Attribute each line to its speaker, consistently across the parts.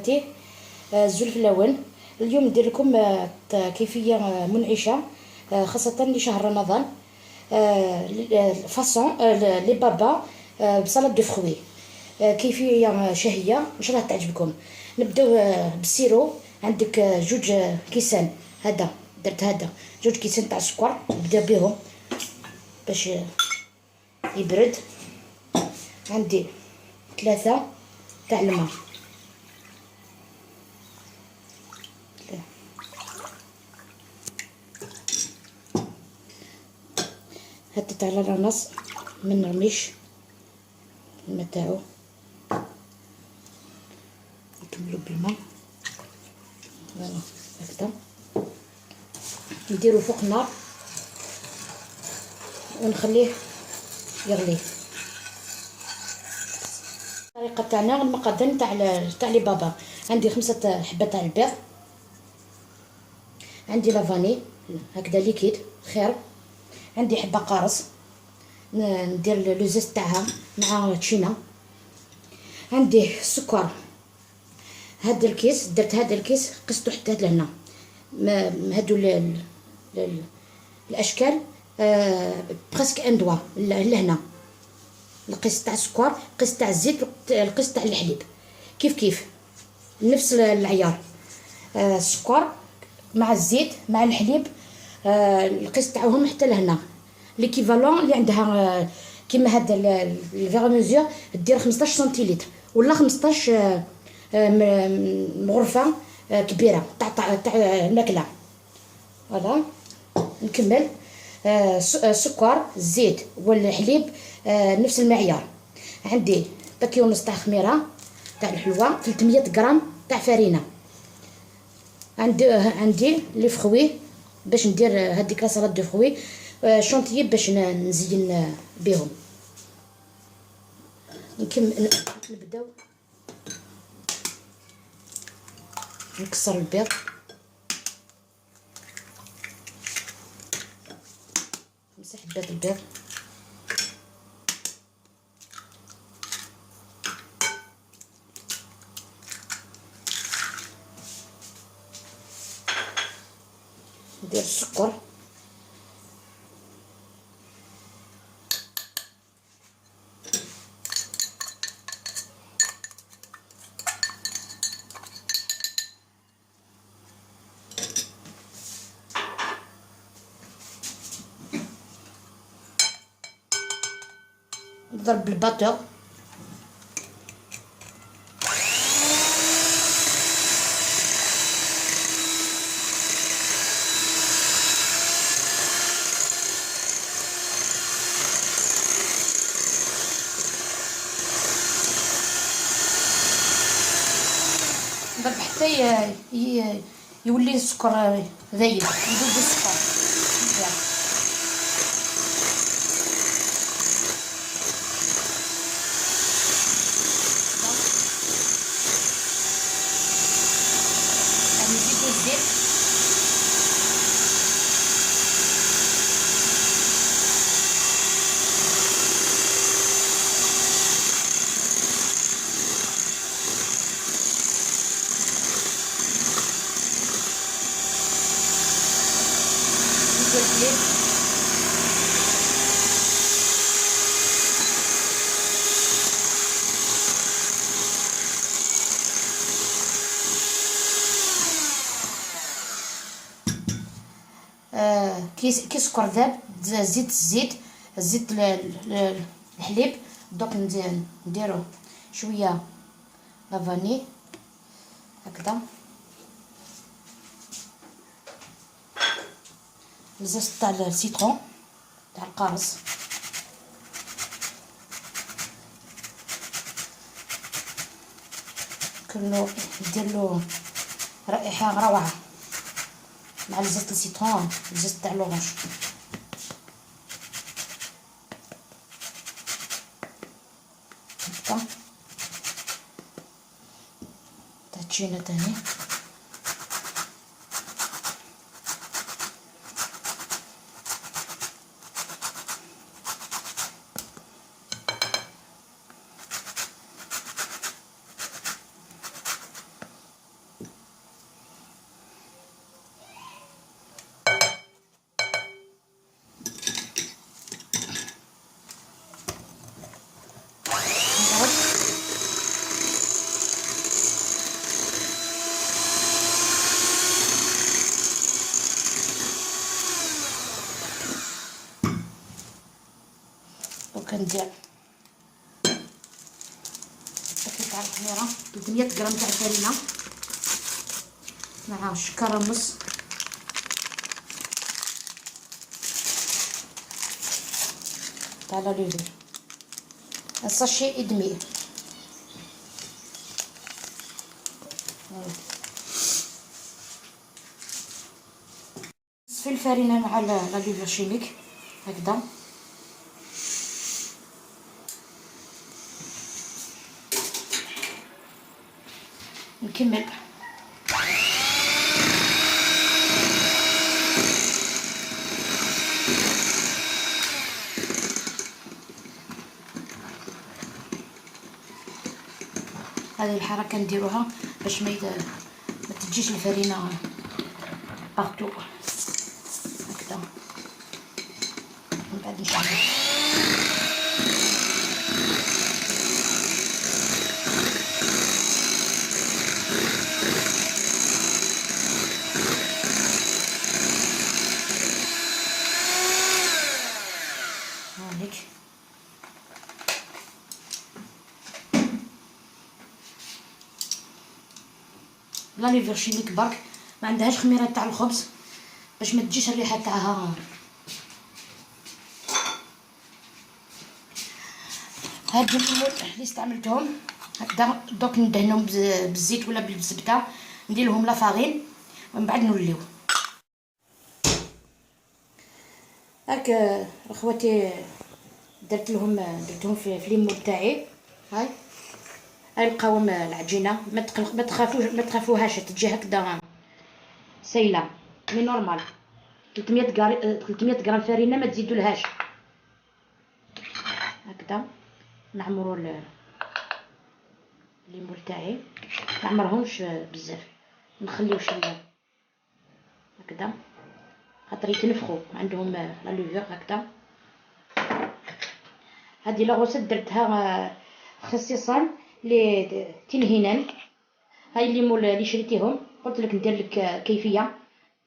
Speaker 1: خواتي الزلف الاول. اليوم ندير لكم كيفية منعشه خاصة لشهر رمضان، façon les babas ب salade de fruits، كيفية شهية ان شاء الله تعجبكم. نبداو بال sirop. عندك جوج كيسان، هذا درت هذا جوج كيسان تاع السكر، نبدا بهم باش يبرد. عندي 3 تاع الماء، هذا تاع الاناناس من نرميش الماء تاعو، نكملو بالماء voilà هكذا. نديرو فوق النار ونخليه يغلي. الطريقة تاعنا المقادير تاع les babas. عندي 5 حبات تاع البيض، عندي la vanille هكذا liquide خير، عندي حبه قارص ندير le zeste تاعها مع تشينا، عندي السكر. هاد الكيس درت، هاد الكيس قستو حتى لهنا، هادو الاشكال presque un doigt لهنا. القيس تاع السكر، القيس تاع الزيت، القيس تاع الحليب، كيف كيف نفس العيار. السكر مع الزيت مع الحليب، القيس تاعهم حتى لهنا. l'équivalent اللي عندها كيما هذا ال verre à mesure دير 15 سنتيلتر ولا 15 مغرفه كبيرة تاع الماكلة. voilà نكمل. السكر الزيت والحليب نفس المعيار. عندي paquet ونص تاع خميره تاع الحلوة، 300 غرام تاع فرينه. عندي les fruits باش ندير هذيك la salade de fruits، chantilly باش نزين بهم. نكمل نبداو نكسر البيض. 5 حبات البيض، ندير السكر، نضرب بال batteur. نضرب حتى يولي السكر ذايب، ندوب السكر. نزيدو الزيت، نزيدو الحليب، كي سكر ذاب، زيت الزيت، زيت الحليب. دوك نديرو شوية la vanille هكذا، ال zeste تاع ال citron تاع القارص، كلو ندير رائحة روعه مع ال zeste ال citron، ال zeste تاع l'orange. هكا تاع تشينا تاني. دوكا ندير paquet تاع الخميره، 300 غرام تاع الفرينة مع شكاره ونص. تاع la levure، un sachet et demi. نصفي الفرينة مع la levure chimique هكذا. نكمل هذه الحركة نديروها باش ما تجيش الفرينة partout هكذا. من بعد نشعل. هاوليك la levure chimique برك، ما عندهاش خميره تاع الخبز باش ما تجيش الريحة تاعها. هاد les moules اللي استعملتهم هكذا، دوك ندهنهم بالزيت ولا بالزبده، ندير لهم la farine ومن بعد نوليو. هاك اخواتي درتهم في les moules تاعي. هاي هاي القوام العجينة، ما تقلق، ما تخافوش، ما تخافوهاش تجي هكذا سايله، mais normal. 300 غرام، 300 غرام فرينه ما تزيدولهاش. هكذا نعمرو les moules تاعي، نعمرهمش بزاف، نخليو شوية هكذا خاطر يتنفخوا، عندهم la levure هكذا. هذه la recette درتها خصيصا لتنهينان. هاي les moules اللي شريتيهم، قلت لك ندير لك كيفية،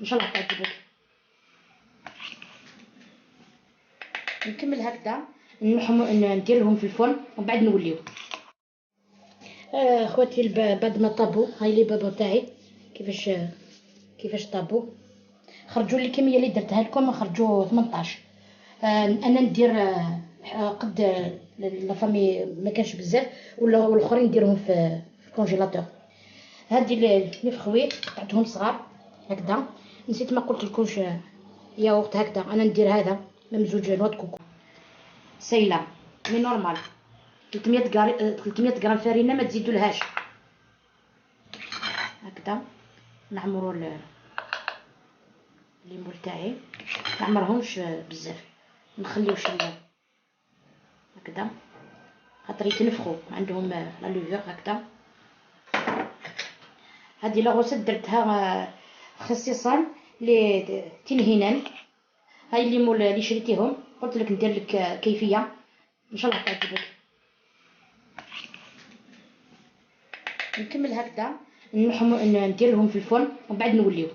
Speaker 1: ان شاء الله تعجبك. نكمل هكذا، ندير لهم في الفرن ومن بعد نوليو. خواتي بعد ما طابو، هاي les baba تاعي كيفاش طابو. خرجوا لي الكمية اللي درتها لكم، خرجوا 18. انا ندير قد la famille، ما كانش بزاف، ولا والاخرين نديرهم في ال congélateur. هادي les fruits قطعتهم صغار هكذا. نسيت ما قلت لكمش ياغورت هكذا، انا ندير هذا ممزوج noix de coco سايله، mais normal. 300 غرام، 300 غرام فرينه ما تزيدولهاش. هكذا نعمرو les moules تاعي، نعمرهمش بزاف، نخليو شوية هكذا خاطر يتنفخوا، عندهم la levure هكذا. هذه la recette درتها خصيصا لتنهينان. هاي les moules اللي شريتيهم، قلت لك ندير لك كيفية، ان شاء الله تعجبك. نكمل هكذا، ندير لهم في الفرن ومن بعد نوليو.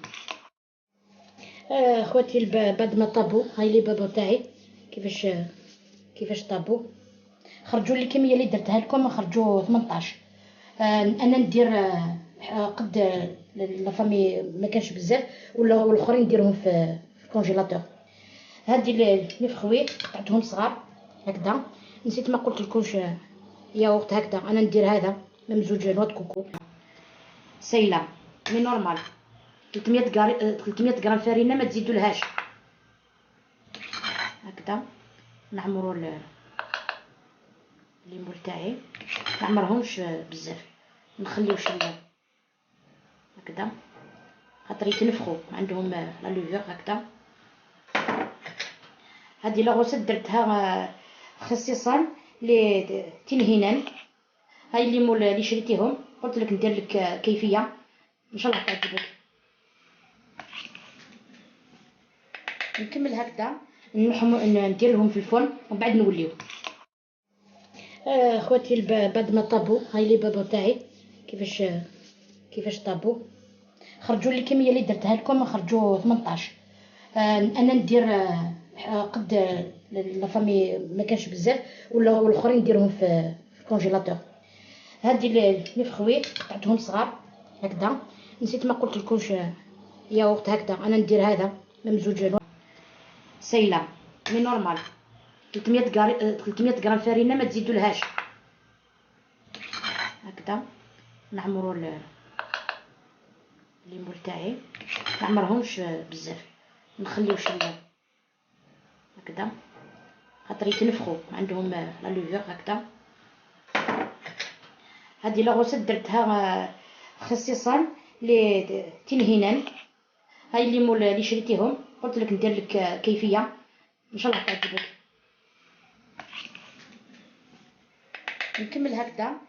Speaker 1: خواتي بعد ما طابو، هاي les baba تاعي كيفاش طابو. خرجوا لي الكمية اللي درتها لكم، خرجوا 18. انا ندير قد la famille، ما كانش بزاف، ولا والاخرين نديرهم في ال congélateur. هادي les fruits قطعتهم صغار هكذا. نسيت ما قلت لكمش ياغورت هكذا، انا ندير هذا ممزوج noix de coco سايله، mais normal. 300 غرام، 300 غرام فرينه ما تزيدولهاش. هكذا نعمرو les moules تاعي، نعمرهمش بزاف، نخليو شوية هكذا خاطر يتنفخوا، عندهم la levure هكذا. هذه la recette درتها خصيصا لتنهينان. هاي les moules اللي شريتيهم، قلت لك ندير لك كيفية، ان شاء الله تعجبك. نكمل هكذا، ندير لهم في الفرن ومن بعد نوليو. خواتي بعد ما طابو، هاي les baba تاعي كيفاش طابو. خرجوا لي الكمية اللي درتها لكم، خرجوا 18. انا ندير قد la famille ما كانش بزاف، ولا والاخرين نديرهم في ال congélateur. هادي les fruits قطعتهم صغار هكذا. نسيت ما قلت لكمش ياغورت هكذا، انا ندير هذا ممزوج سايله mais normal. 300 غرام، 300 غرام فرينه ما تزيدولهاش. هكذا نعمرو les moules تاعي، نعمرهمش بزاف، نخليو شوية هكذا خاطر يتنفخوا عندهم la levure هكذا. هذه la recette درتها خصيصا لتنهينان. هاي les moules اللي شريتيهم، قلت لك ندير لك كيفيه، ان شاء الله تعجبك. نكمل هكذا.